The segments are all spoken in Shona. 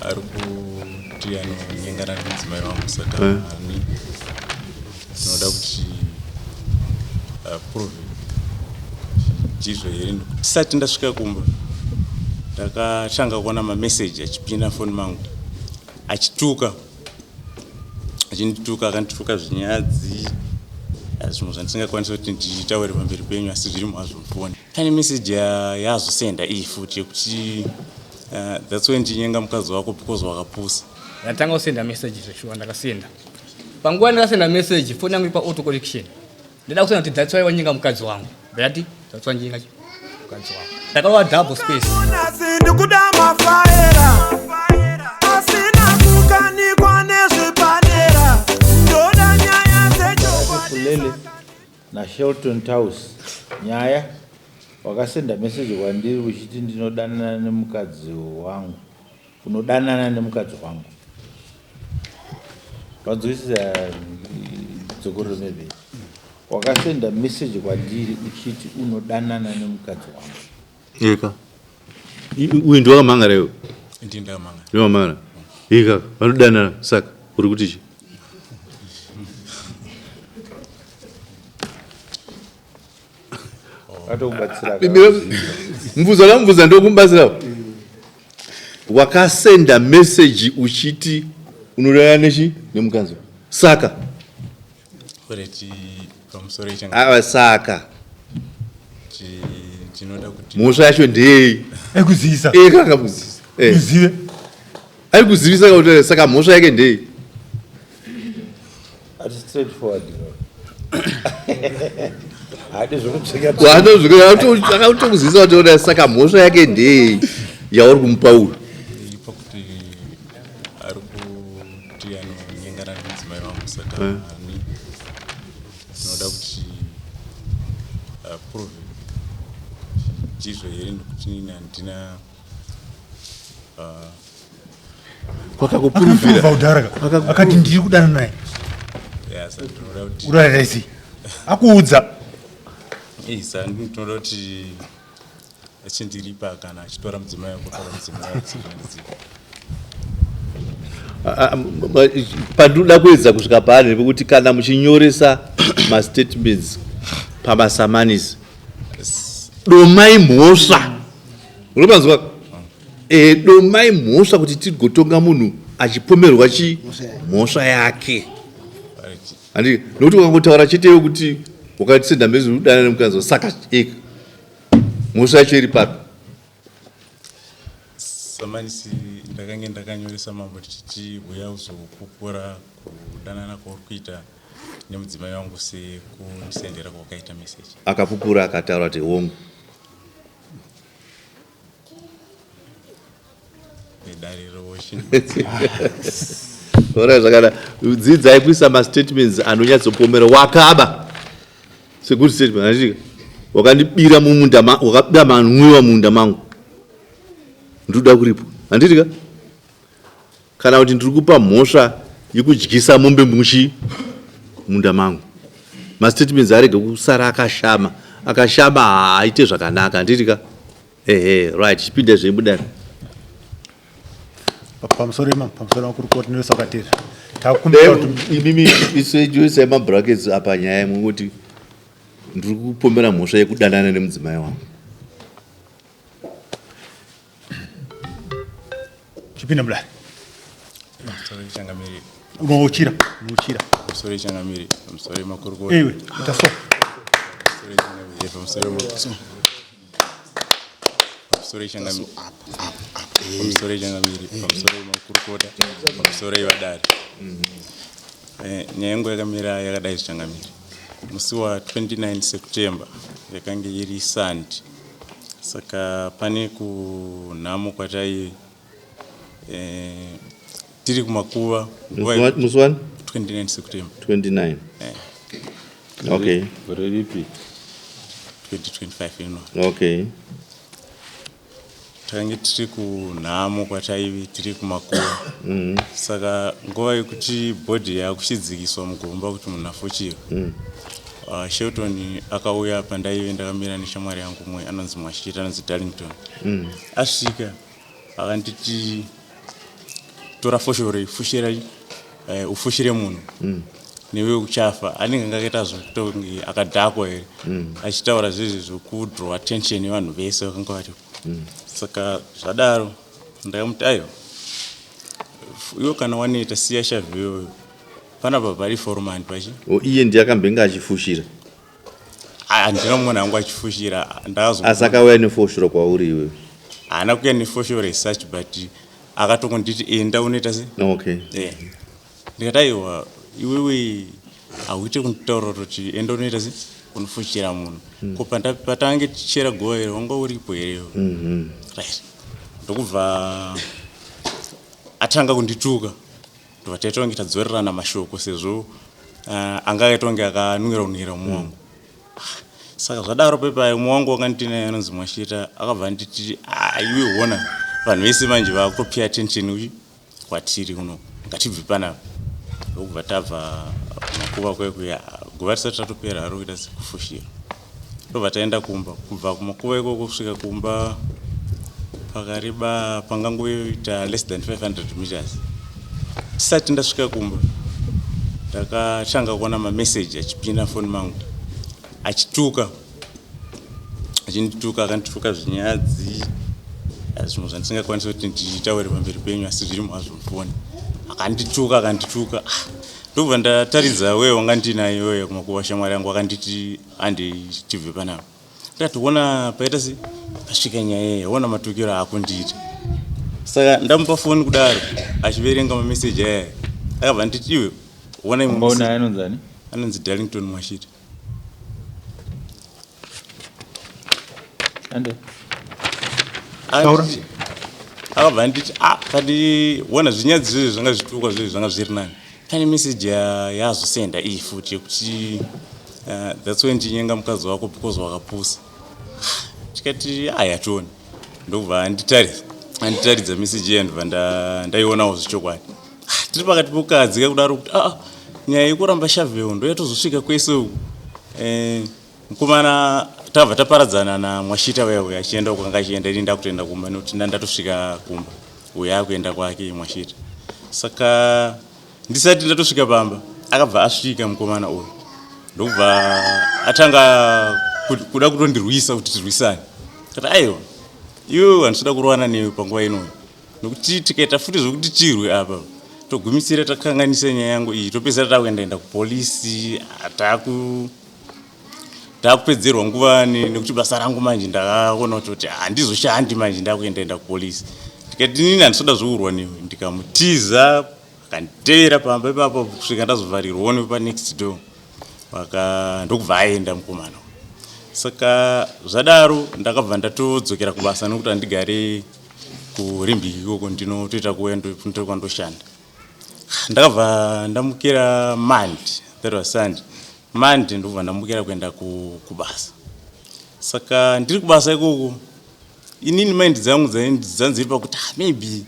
Ari kuti anonyengana nemudzimai wangu saka Eh. ani tinoda kuti aprove ndizvo here. Tisati ndasvika kumba ndakatanga kuona mameseji achipinda foni mangu achituka, achindituka, akandituka zvinyadzi, zvimwe zvandisingakwanisi kuti nditaure pamberi penyu, asi zviri hazvo mufoni. Pane meseji yaazosenda iyi futi yekuti that's when ndinyenga mukadzi wako because wakapusa. Ndatanga kusenda message zveshuwa, ndakasenda. Panguva ndakasenda message, foni yangu ipa auto correction. Ndada kusenda kuti that's why wanyenga mukadzi wangu. Ndati that's why nyenga mukadzi wangu. Ndakarova double space. Nhasi ndikuda mafaera asina kukanikwa nezvipanera, ndoda nyaya dzechokwadi. Fulele naShelton Taus, nyaya: wakasenda meseji kwandiri uchiti ndinodanana nemukadzi wangu, unodanana nemukadzi wangu. Vanzwisisa dzokorero? Maybe wakasenda meseji kwandiri uchiti unodanana nemukadzi wangu. Eka, uyu ndiwakamhangara iwe? Ndii ndakamhangara. Ndiwakamhangara ika, vanodanana. Saka uri kuti chi? Atokubatsira. Mubvunzo akamubvunza ndokumubatsira. Wakasenda meseji uchiti unodanana nechi nemukadzi, saka? Alright, pamusoro ichanga. Ava, saka Tinoda kuti mhosva yacho ndeyei? Ekuzivisa. Eka, akamuzivisa. Uzive. Ari kuzivisa kuti, saka mhosva yake ndeyei? Ati straightforward, haadi zvekutsveka. Akatokuzivisa kuti ona, saka mhosva yake ndeyei yauri kumupa uyu? Ipa kuti ari kuti anonyengana nemudzimai wangu, saka ani tinoda kuti aprove ndizvo here, nekuti inini handina Kwakakupuruvhira. Akaprova kudhara ka. Akati ndiri kudana naye. Yeah, saka tinoda kuti Uraresi akuudza. Eh, saka tinoda kuti achindiripa kana achitora mudzimai wangu, tora mudzimai wangu sezvandiziva. Pandinoda kuedza kusvika paari pekuti kana muchinyoresa mastatements pamasamanisi, domai mhosva. Unopanzwa? Domai mhosva kuti tigotonga munhu achipomerwa chi mhosva yake. Handi nokuti ukangotaura cheteyo kuti wakatisenda mezi udana nemukadzi, saka eka mhosva yacho iri papi? Samanisi ndakange ndakanyoresa mambo tichiti uya uzopupura kudanana kwauri kuita nemudzimai wangu sekundisendera kwakaita meseji. Akapupura, akataura kuti hongu. Nedariro. Ora zvakada, dzidzai kuisa mastatements anonyatsopomera. Wakaba sekuti statement achitika wakandibira mumunda, wakabira manwiwa mumunda mangu, ndinoda kuripo, handitika? Kana kuti ndiri kupa mhosva yekudyisa mombe muchi munda mangu. Mastatements arege kusara akashama. Akashama haaite zvakanaka, handitika? Ehe, right, chipinda zvemudare. Pamusoro imam, pamusoro makurukota nevesakateri, takumbira kuti Imimi isai mabrackets apa nyaya imwe kuti ndiri kupomera mhosva yekudanana nemudzimai wangu. Chipinda mudare. Pamusoro changamiri. Unochira, unochira. Pamusoro changamiri, pamusoro makurukota. Ewe ita so. Pamusoro changamiri, pamusoro, pamusoro changamiri, pamusoro changamiri, pamusoro makurukota, pamusoro ivadare. Nyaya yangu yakamira yakadai zvichangamiri. Musi wa29 September yakange iri Sunday, saka pane kunhamo kwatai tiri kumakuva nguva Musi wani? 29 September. 29. Okay. Gore ripi? 2025 ino. Okay. Takange tiri kunhamo kwataivi tiri kumakuva, saka nguva yekuti body yakuchidzikiswa mugomba kuti munhu afuchirwe, Shelton akauya pandaive ndakamira neshamwari yangu umwe anonzi Mwashita, anonzi Darlington. Asvika akanditi Tora foshoro fushira eh, ufushire munhu mm. Newe uchafa. Anenge anga akaita zvekutonge akadhakwa here mm. Achitaura zvezvi zvekudraw attention yevanhu vese vakanga varipo mm. Saka zvadaro ndakamuti aiwa, iwe kana waneta siya shavhi iyoyo panapa pari foromani pachi. Iye ndiye akambenge achifushira? Handina mumwe hangu achifushira. Ndakazo Asi akauya nefoshoro kwauri iwewe? Haana kuuya nefoshoro as such, but akatongonditi enda unoita se Eh. Ndikati aiwa, iwewe hauite kunditaura kuti enda unoita se unofushira munhu mm. Ko patange tichera guva here wanga uripo here? Mm-hmm. Right, ndokubva atanga kundituka, ndobva taita kunge tadzorerana mashoko sezvo anga akaita kunge akanwira unwira umwe wangu. Saka zvadaro pepa umwe wangu wakanditinaye anonzi Mwashita akabva anditi, "Ah, iwe hona vanhu vese manje vakutopay attention uchi kwatiri kuno, ngatibve panapa." Ndokubva tabva kumakuva kwekuya, guva risati ratopera haro kuita sekufushira, ndobva taenda kumba. Kubva kumakuva ikoko kusvika kumba pakareba pangangoita less than 500 meters. Tisati ndasvika kumba ndakatanga kuona mameseji achipinda foni mangu achituka, achindituka, akandituka zvinyadzi, zvimwe zvandisingakwanisi kuti nditaure pamberi penyu, asi zviri mazvo mufoni. Akandituka, akandituka. Ah, ndobva ndataridza wewe wanga ndinaye wewe kumakuva, shamwari yangu, akanditi handitibve panapa. Ndati ona paita se pasvika nyaya iyi, ona matukiro aakundiita. Saka ndamupa foni kudaro achiverenga mameseji aya, akabva nditi, "Iwe ona imwe Wanga message." unaye anonzi ani? Anonzi Darlington Mwashita. Ande. Taura. Akabva anditi, "Ah, kati ona zvinyadzi zvezvi zvanga zvitukwa zvezvi zvanga zviri nani." Pane meseji yazosenda iyi futi yekuti that's when ndinyenga mukadzi wako because wakapusa. Tikati aya tione, ndokubva anditaridza anditaridza meseji iya, ndobva ndaionawo zvechokwadi. Ah, tiri pakati pokukadzika kudaro kuti aa nyaya yekuramba shovel ndo yatozosvika kwese uku. Mukomana tabva taparadzana naMwashita uya, uya achienda uko anga achienda, ini ndakutoenda kumba nekuti ndandatosvika kumba, uya akuenda kwake Mwashita. Saka ndisati ndatosvika pamba akabva asvika mukomana uyu, ndokubva atanga kuda kutondirwisa kuti tirwisane. Kati aiwa, iwewe handisida kurowana newe panguva inoyi, nokuti tikaita futi zvokuti tirwe apa togumisira takanganisa nyaya yangu iyi, topedzisira takuendaenda kupolisi, taku takupedzerwa nguva nekuti basa rangu manje ndakaona kuti handizoshandi manje ndakuendaenda kupolisi. Ndikati nini handisoda zvokurwa newe. Ndikamutiza, akanditevera pamba ipapo kusvika ndazovharirwawo newe panext door. Ndokubva aenda mukomana. Saka zvadaro ndakabva ndatodzokera kubasa nekuti handigare kurimbiki ikoko, ndinotoita kuuya kwandoshanda. Ndakabva ndamukira Monday, that was Sunday, Monday ndobva ndamukira kuenda kubasa. Saka ndiri kubasa ikoko, inini mind dzangu dzanziri pakuti, ah, maybe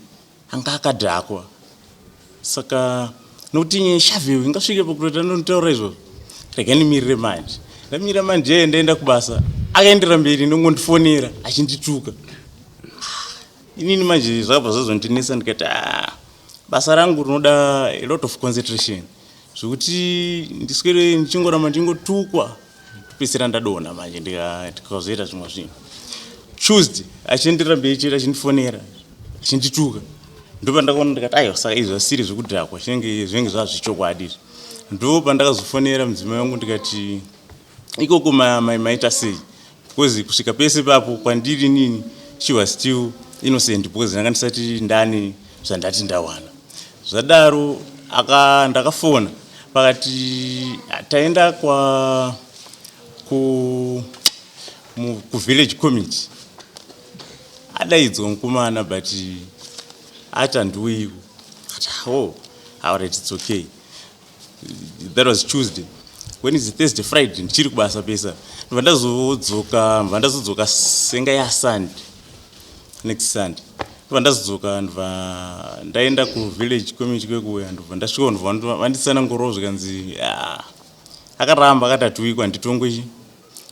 anga akadhakwa, saka nokuti nyaya shovel ingasvike pakutoita ndonitaura izvozvo, rega ndimirire manje. Ndamira manje yeye ndaenda kubasa, akaenderera mberi ndongondifonera achindituka. Inini manje zvakabva zvazondinetsa, ndikati, ah, basa rangu rinoda a lot of concentration, zvekuti ndiswere ndichingoramba ndichingotukwa topedzisira ndadonha manje ndikazoita zvimwe zvinhu. Tuesday achienderera mberi chete achindifonera achindituka, ndo pandakaona ndikati aiwa, saka izvi zvasiri zvekudhakwa, zvinenge zvinenge zvazvechokwadi izvi. Ndo pandakazofonera mudzimai wangu ndikati, "Ikoko maita sei?" Because kusvika pese papo kwandiri nini she was still innocent because ndanga ndisati ndani zvandati ndawana. Zvadaro aka ndakafona pakati taenda kwa ku kuvillage committee, adaidzwa mukomana but ati handiuyiko. Ati, "Oh, alright, it's okay." That was Tuesday. When is Thursday, Friday ndichiri kubasa pesa, ndobva ndazodzoka, ndobva ndazodzoka senga yaSunday, next Sunday ndobva ndazodzoka, ndobva ndaenda kuvillage committee kwekuuya, ndobva ndasvika, ndobva vanditsanangurawo zvikanzi, "Ah, akaramba akati atiuiko, handitongwe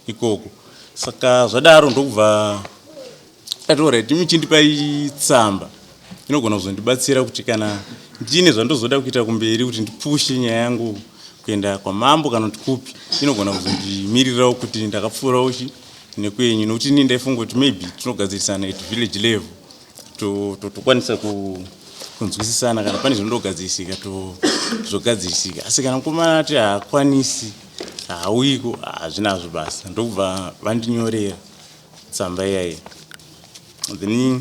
ikoko." Saka zvadaro ndokubva ndati alright, muchindipai tsamba. Inogona kuzondibatsira kuti kana ndine zvandozoda kuita kumberi kuti ndipushe nyaya yangu kuenda kwamambo kana kuti kupi, inogona kuzondimirirawo kuti ndakapfuurawo chi nekwenyu, nokuti ini ndaifunga kuti maybe tinogadzirisana at village level, tokwanisa kunzwisisana kana pane zvinodogadzirisika zvogadzirisika. Asi kana mukomana ati haakwanisi, haauyiko, hazvinazvo basa. Ndokubva vandinyorera tsamba iyaiya, then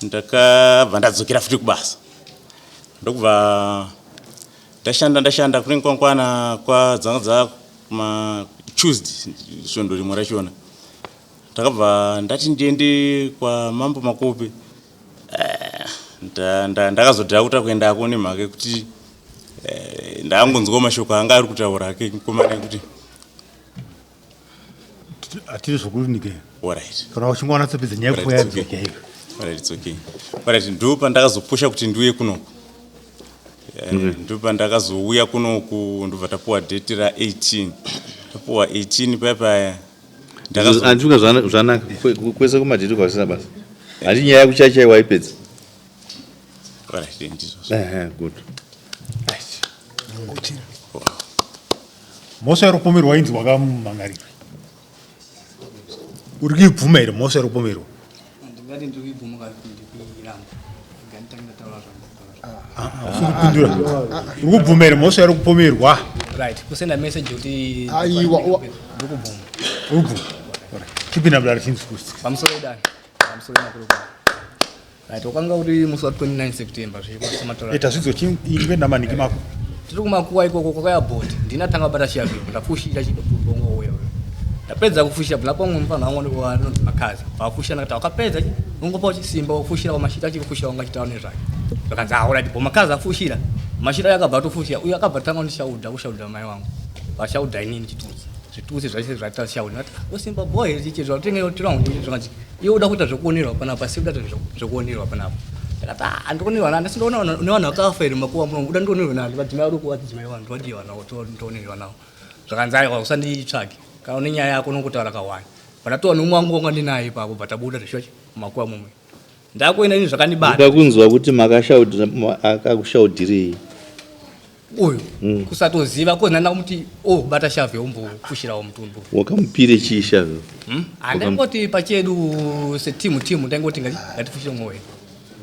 ndakabva ndadzokera futi kubasa, ndokubva ndashanda. Ndashanda kunenge kwangwana kwadzanga dza kuma Tuesday svondo rimwe rachona, ndakabva ndati ndiende kwamambo Makope. Ndakazodhauta kuendako nemhaka yekuti ndakangonzwawo mashoko anga ari kutaura ake mukomana ekuti Hatiri zvokunike. Alright. Kana uchingowana tsopedza nyaya Alright, yekuya it's okay. yadzoka iyo. Alright, it's okay. Alright, ndo pandakazopusha kuti ndiuye kunoku. Ndo pandakazouya kunoku, ndobva tapuwa date ra18. Tapuwa 18 paya paya. Handifunga zvanaka kwese kumadhiti kwasina basa. Handi nyaya yekuchaichai waipedza? Alright, ndizvozvo. Ehe, good. Mhosva iri kupomerwa inzi wakamhangarirwa, uri kuibvuma here mhosva iri kupomerwa? Ndingati ndiri kuibvuma kana kuti ndikuiramba? Nganditanga ndataura zvangu. Usiri kupindura. Uri kubvuma here mhosva iri kupomerwa? Right, kusenda message kuti Aiwa, ndiri kubvuma. Uri kubvuma. Chipinda mudare chinzi. Pamusoro idani, pamusoro makurukota. Right, wakanga uri musi wa 29 September zvichimatora. Ita zvidzo chiingoenda maniki mako. Tiri kumakuwa ikoko, kwakaya bhoti. Ndinatanga kubata shavi, ndafushira chibongo uya uya. Ndapedza kufushira, bva pamwe mufana wangu anonzi Makazi vafushira. Ndakati wakapedza ungopa chisimba wafushira wamashita achikufushira wanga chitaura nezvake. Zvakanzi, "Ah, alright." Bo Makazi afushira mashita, yakabva atofushira uyo, akabva tanga kundishaudha, kushaudha mai wangu, vashaudha inini chitutsi, zvitutsi zvese zvaita shaudha. Ndati usimba boy chichi zvatenge tirangu. Zvakanzi, "Iwe uda kuita zvekuonerwa panapa, si uda kuita zvekuonerwa panapa." Ndakati, "Ah, andionerwa nani? Sindoona nevanhu vakafa here mumakuva muno? Uda ndionerwe nani? Vadzimai vari kuvadzimai vanhu ndovadiwa navo, ndoonerwa navo." Zvakanzi, "Aiwa, usanditsvage. Kana une nyaya yako unongotaura kawani." Pandatowa nemumwe wangu wanga ndinaye ipapo, bva tabuda zvishochi mumakuva mumwe. Ndakuenda ini zvakandibata. Ndoda kunzwa kuti akakushaudhirei. Uyu kusatoziva kozi ndanda kumuti, "Oh, bata shavhe umbofushirawo mutumbu." Wakamupire chii shavhe? Handaingoti pachedu setimu timu, ndaingoti ngatifushire mwoyo.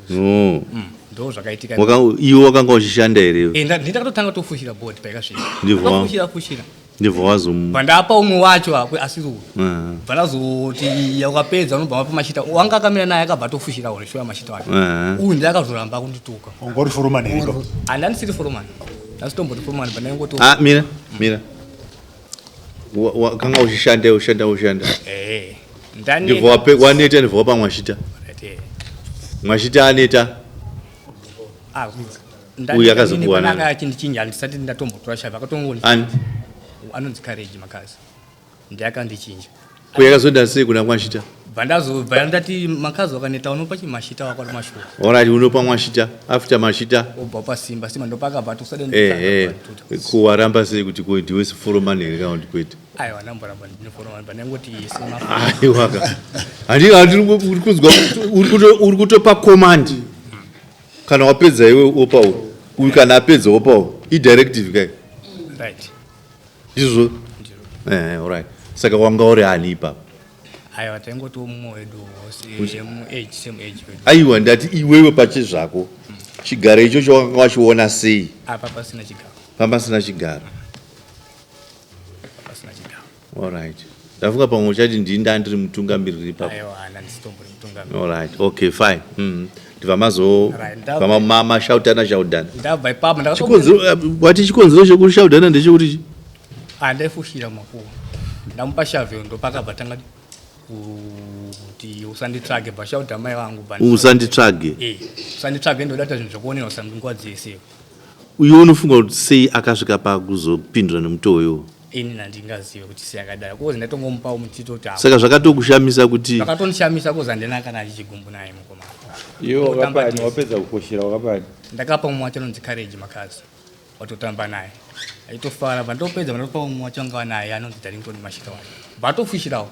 No. Ndo zvakaitika. Iwe wakanga uchishanda here? Eh, ndakatotanga tofushira bhodhi paikasvika. Ndibva Fushira fushira. Ndibva wazomu Bva ndapa umwe wacho akwe asiri uyu. Bva ndazoti wakapedza unobva wapa mashita wanga akamira naye, akabva atofushirawo reshuwa mashita wacho. Uyu ndiye akazoramba kundituka. Wanga uri foromani here ipapo? Handandisiri foromani, ndasitomboti foromani pandaingoti. Ah, mira mira, wakanga uchishanda, ushanda, ushanda. Eh, Ndibva ndani waneta, ndibva wapa mwashita. Right, eh. Mwashita aneta. Ah, Uyu akazokuwana. Panaka achindichinja, handisati ndatombotora shavhi, akatongoni. Ani? Anonzi Courage Makazi, ndiye akandichinja. Ko yakazoenda sei kuna mwashita? Bva ndazobva ndati, "Makazi wakaneta, unopa chimashita wako ari mashure." Alright, unopa mwashita. After mashita? Obva pasimba simba, ndopakabva tusade. Ehe, ko waramba sei kuti ko ndiwe foromani here kana kuti kwete? Aiwa, ndamboramba ndine foromani pandangoti. Aiwaka, handi handiri uri kunzwa kuti uri kutopa command. Kana wapedza iwe wopa uyu, uyu kana apedza wopa uyu. Idirective kai. Right. Ndizvo. Alright, saka wanga uri ani ipapo? Aiwa, taingoti mumwe wedu, same age, same age wedu. Aiwa, ndati iwewe pachezvako, chigaro ichocho wakanga wachiona sei? Apa pasina chigaro. Pambasina chigaro? Pasina chigaro. Alright, ndafunga pamwe uchati ndini ndandiri mutungamiriri ipapo. Aiwa, hana ndisitombori mutungamiri. Alright, okay, fine. Ndibva mazo Right, mashautana shautana. Ndabva ipapo ndakato Chikonzero, wati chikonzero chekushautana ndechekuti chi? Handaifushira makuva, ndamupa shavhel, ndopakabva tanga kuti, "Usanditsvage." Bva shaudha mai vangu Usanditsvage. Eh, usanditsvage, ndoda zvinhu zvekuonerwa nguva dzese. Uye unofunga kuti sei akasvika pakuzopindura nemutoo iwowo? Ini handingazive kuti sei akadaro, kozi ndatongomupawo muchito kuti Saka zvakatokushamisa kuti Zvakatondishamisa, kozi handina kana chichigumbu naye mukomana. Iwe Kutamba wakapani tese. wapedza kufushira wakapani? Ndakapa mumwe wacho anonzi Courage Makazi, watotamba naye aitofara. Vandopedza vandopa mumwe wacho anga naye anonzi Darlington Mashita wacho, vatofushirawo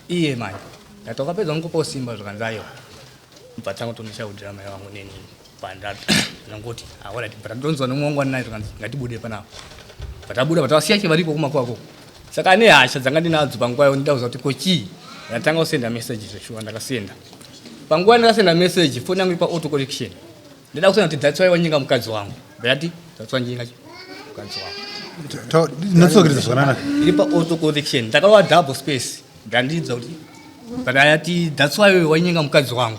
iye manje. Ndati wakapedza ungopawo simba. Zvakanzi aiwa. Bva tanga tonishaudira mai vangu neni pandangoti alright, but ndonzwa nemwe wangu andinaye zvakanzi ngatibude panapa. Patabuda patavasiya che variko kuma kwako. Saka ane hasha dzanga ndinadzo panguva iyo ndida kuziva kuti ko chii. Ndatanga kusenda message zveshuwa ndakasenda. Panguva ndakasenda message phone yangu ipa auto correction. Ndida kusenda kuti that's why wanyenga mukadzi wangu. Ndati that's why wanyenga mukadzi wangu. Natsokeredza zvakanaka. Iri pa auto correction. Ndakarova double space. Ndandidza kuti but ayati that's why wanyenga mukadzi wangu.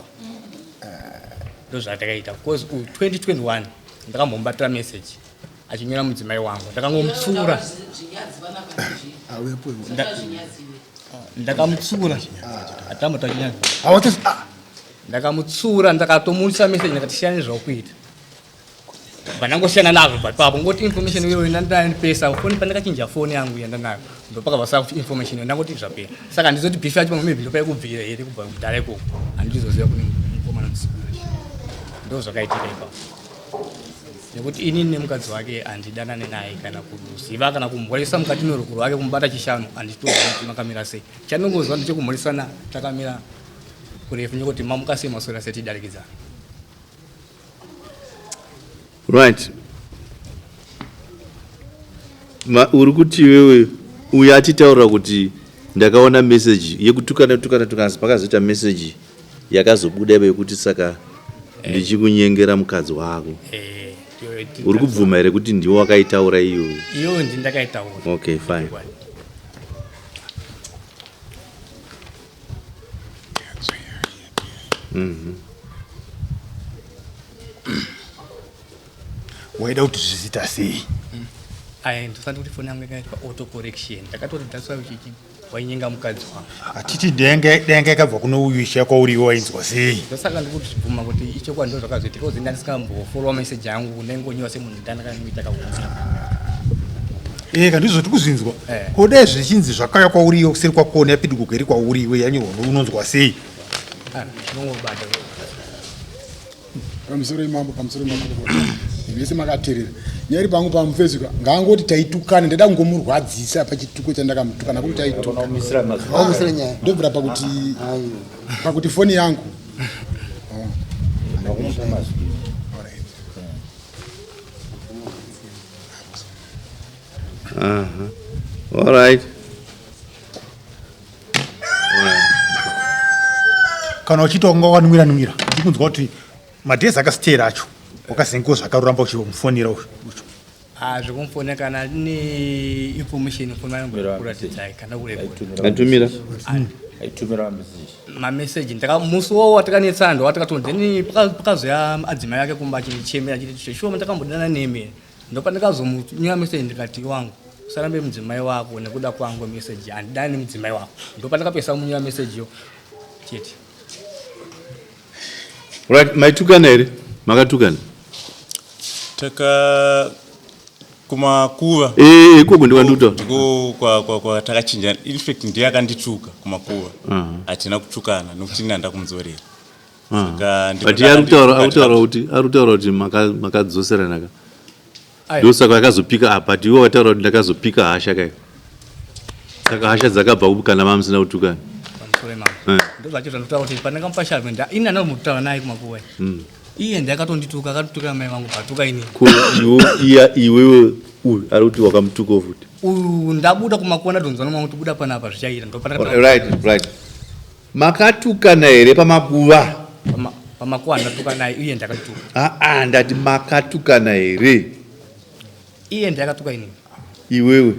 Ndozvatakaita because 2021 ndakambomubatira message achinyora mudzimai wangu ndakangomutsura ndakamutsura atambotachinyadzi ndakamutsura ndakatomurisa message ndakati siyana nezvaukuita vandangosiyana nazvo but papo ngoti information iyoyo ndandandipesa foni pandakachinja foni yangu yandanayo ndopakabva saa kuti information iyo ndangoti zvapera saka handizoti beef yacho pamwe maybe ndopaikubvira here kubva kudhara ikoko handizoziva kune mukomana musikana ndo zvakaitika ipapo nekuti inini nemukadzi wake handidanane naye kana kuziva kana kumhoresa mukati meruoko rwake kumubata chishanu handitoziva kuti makamira sei chandinongoziva ndechekumhoresana takamira kurefu nekuti mamuka sei maswera sei tidarikidzana. Right. Ma, uri kuti iwewe uyo atitaurira kuti ndakaona message yekutukana tukana tukana asi pakazoita message yakazobuda ivo yekuti saka eh. ndichikunyengera mukadzi wako eh, uri kubvuma here kuti ndiwo wakaitaura iyoyo? Iyoyo ndi ndakaitaura. Okay, fine. Waida kuti zviziita sei? Aya ndosati kuti foni yangu yakaitwa auto correction ndakatoti that's why uchichi wainyenga mukadzi wangu. Hatiti denge yakabva kuno uyu ichiya kwauri iwe wainzwa sei? Ndosaka ndikubvuma kuti ichokwadi ndo zvakazoitika kuzi ndandisingambofollowa message yangu ndaingonyora semunhu ndandakaita kakuzi. Eka ndizvo tiri kuzvinzwa. Eh. Ko dai zvichinzi zvakauya kwauri iwe kuseri kwakona yapidiguka iri kwauri iwe yanyorwa unonzwa sei? Ah, ndinongobata. Pamusoro imambo, pamusoro imambo. Vese makaterera. Nyaya iri pangu pamufezuka ngaangoti taitukana ndada kungomurwadzisa pachituko chandakamutuka nakuti taituka. Wamusira nyaya. Ndobvira pakuti pakuti foni yangu. All right. Kana uchiita kunga wakanwira nwira ndikunzwa kuti madhezi akasitera acho wakazengewo zvakaruramba uchimufonera ucho. Ah, zvekumufonera kana ne information foni yangu kuratidzai kana kurekodi. Atumira. Aitumira mameseji. Mameseji ndaka musi wo watakanetsana ndo watakatonzi then pakazoya adzimai ake kumba achindichemera achiti shuwa ndakambodana nemi ndopandakazomunyora message ndikati wangu usarambe mudzimai wako nekuda kwangu message handidani nemudzimai wako ndopandakapesa munyora message yo chete. Right, maitukana here? Makatukana? Taka kumakuva. Eh, ikoko ndiko ndikuta. Ndiko kwa kwa kwa takachinja. In fact ndiye akandituka kumakuva. Hatina kutukana nekuti ini handina kumudzorera. Saka ndiko But iye ari kutaura ari kutaura kuti ari kutaura kuti makadzoserana ka. Aiwa. Ndosaka akazopika apa but iwe wataura kuti ndakazopika hasha kai. Saka hasha dzakabva kupi kana mamusina kutukana? Pamusoro imambo. Ndozvacho zvandikutaura kuti pandakamupa shavi ini handina kumbotaura naye kumakuva. Iye ndiye akatondituka akatotukira mai vangu batuka ini. Ko iwe iya iwewe uyu ari kuti wakamutukawo futi. Uyu ndabuda kumakuva ndadonzwa nomwangu kuti buda panapa zvichaita ndopandakataura. Right, right. Makatukana here pamakuva? Pamakuva ndatuka naye iye ndakatuka. Ah ah ndati makatukana here? Iye ndiye akatuka inini. Iwewe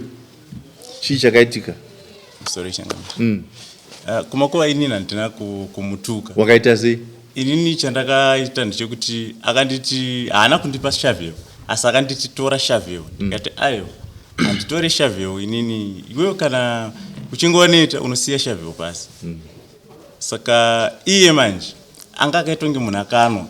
chii chakaitika? Sorry changamire. Kumakuva inini handina kumutuka. Wakaita sei? Inini chandakaita ndechekuti akanditi haana kundipa shovel asi akanditi tora shovel. Ndikati aiwa handitore shovel inini iwewe kana uchinge waneta unosiya shovel pasi. Saka iye manje anga akaita kunge munhu akanwa.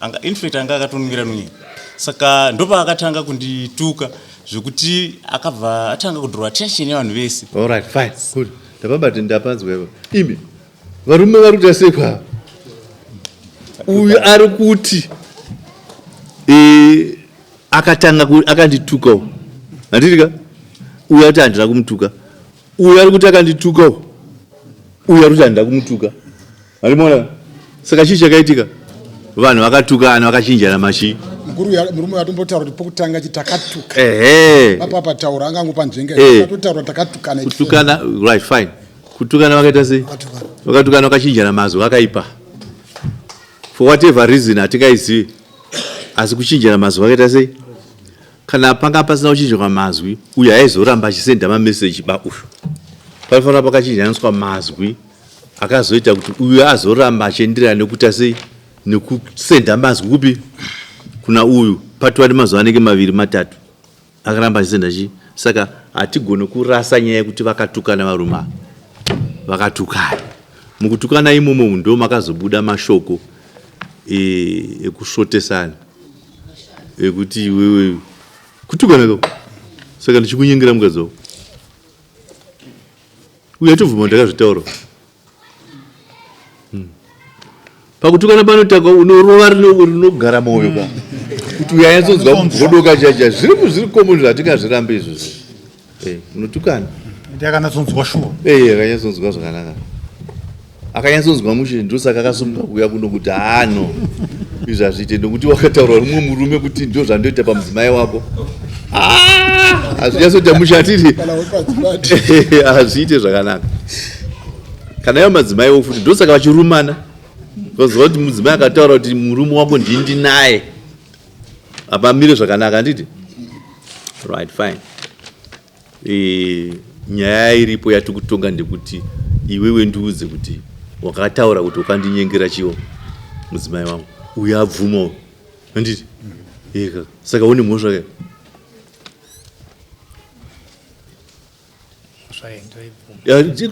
Anga, in fact anga akatonwira nwira. Saka ndopaakatanga kundituka zvekuti akabva atanga kudrowa attention yevanhu vese. All right, fine. Good. Ndapabati ndapanzwa ipa. Imi varume vari kuita sei kwa? Uyu ari kuti akatanga akandituka uyu. Handiti ka? Uyu ati handina kumutuka. Uyu ari kuti akandituka uyu. Uyu ari kuti handina kumutuka. Handimona? Saka chii chakaitika? Vanhu vakatukana vakachinjana machi. Mukuru murume atombotaura kuti pokutanga chi takatuka. Ehe. Papa pataura angangopa nzvenga. Eh. Atotaura takatukana. Kutukana right fine. Kutukana vakaita sei? Vakatukana vakachinjana mazwi akaipa. For whatever reason hatingaizivi. Asi kuchinjana mazwi vakaita sei? Kana panga pasina kuchinjwa mazwi, uyu aizoramba achisenda mameseji ba uyu. Panofanira pakachinjaniswa mazwi akazoita kuti uyu azoramba achienderana nekuita sei nekusenda mazwi kupi kuna uyu patova nemazuva anenge maviri matatu akaramba achisenda chii saka hatigone kurasa nyaya yekuti vakatukana varume ava vakatukana mukutukana imomo ndo makazobuda mashoko ekusvotesana ekuti iwewe kutukana ka saka ndichikunyengera mukadzi wako uye atobvuma ndakazvitaura hmm. Pakutukana panotaka unorova rinogara moyo ka kuti uyo anyatsonzwa kugodoka chacha zviri zviri common zvatingazvirambe izvozvo eh, unotukana Akanyatsonzwa shuwa eh, akanyatsonzwa zvakanaka akanyatsonzwa mushe ndosaka akasumuka kuuya kuno kuti haano izvi hazviite nokuti wakataura rumwe murume kuti ndo zvandoita pamudzimai wako ah, hazvinyatsoita mushe atiti hazviite zvakanaka kana ivo madzimaiwo futi ndosaka vachirumana vaziva kuti mudzimai akataura kuti murume wako ndindinaye hapamire zvakanaka handiti right fine e, nyaya iripo yatiri kutonga ndekuti iwewe ndiudze kuti wakataura kuti wakandinyengera chiwo mudzimai wangu uyo abvuma handiti eka saka une mhosva ke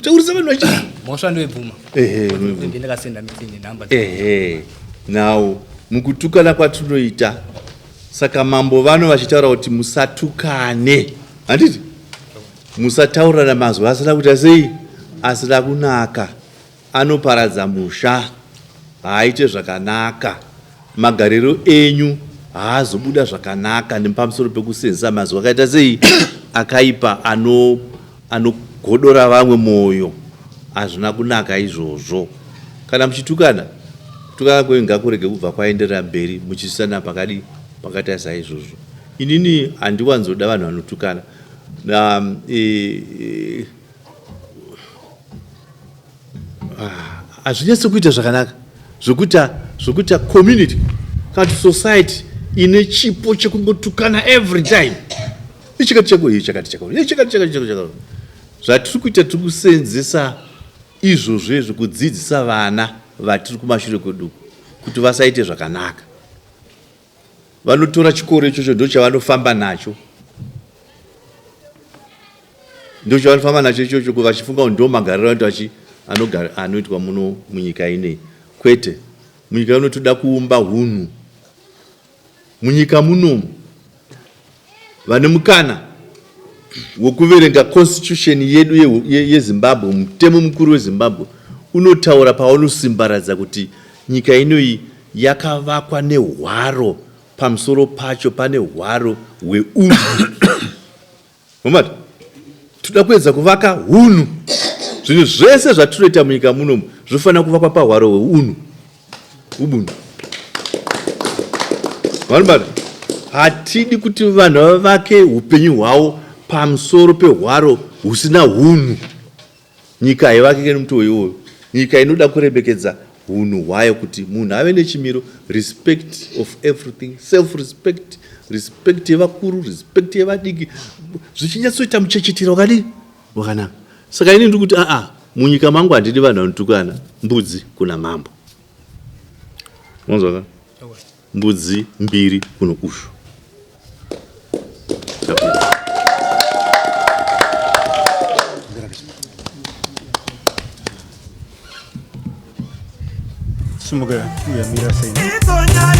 Taurisa vanhu vachi mhosva ndoibvuma. Ehe, ndakasenda message number. Ehe. Now mukutukana kwatinoita saka mambo vano vachitaura kuti musatukane handiti musataurana mazwi asina kuita sei asina kunaka Anoparadza musha, haaite zvakanaka, magariro enyu haazobuda zvakanaka nepamusoro pekusenzesa mazwi akaita sei akaipa ano anogodora vamwe mwoyo. Hazvina kunaka izvozvo. Kana muchitukana, kutukana kwenyu ngakurege kubva kwaenderera mberi muchisana pakadii pakaita saizvozvo. Inini handiwanzoda vanhu vanotukana. Um, e, e, Ah, hazvinyatsi kuita zvakanaka zvokuita zvokuita community kana kuti society ine chipo chekungotukana every time ichakati chako iye chakati chako iye chakati chakati chako chakati zvatiri kuita tiri kuseenzesa izvozvo izvo kudzidzisa vana vatiri kumashure kwedu kuti vasaite zvakanaka vanotora chikoro ichocho ndochavanofamba nacho ndochavanofamba nacho ichocho vachifunga kuti ndo magariro anoitwa chi anogara anoitwa muno munyika inei kwete munyika ino toda kuumba hunhu munyika munomu vane mukana wekuverenga constitution yedu yeZimbabwe ye, ye mutemo mukuru weZimbabwe unotaura paunosimbaradza kuti nyika inoyi yakavakwa nehwaro pamusoro pacho pane hwaro hweunhu Nomati toda kuedza kuvaka hunhu zvinhu zvese zvatinoita munyika munomu zvofanira kuvakwa pahwaro hweunhu ubuntu vanobata hatidi kuti vanhu vavake upenyu hwavo pamusoro pehwaro husina hunhu Nyika haivakike nemutoo iwoyo. Nyika inoda kuremekedza hunhu hwayo kuti munhu ave nechimiro, respect of everything, self respect, respect yevakuru, respect yevadiki, zvichinyatsoita muchechetero wakadii wakanaka. Saka ini ndiri kuti aa, munyika mangu handidi vanhu vanotukana mbudzi kuna mambo. Wanzwa ka? Mbudzi mbiri kuno ushu. Simuka uyamira sei. Idzo nyaya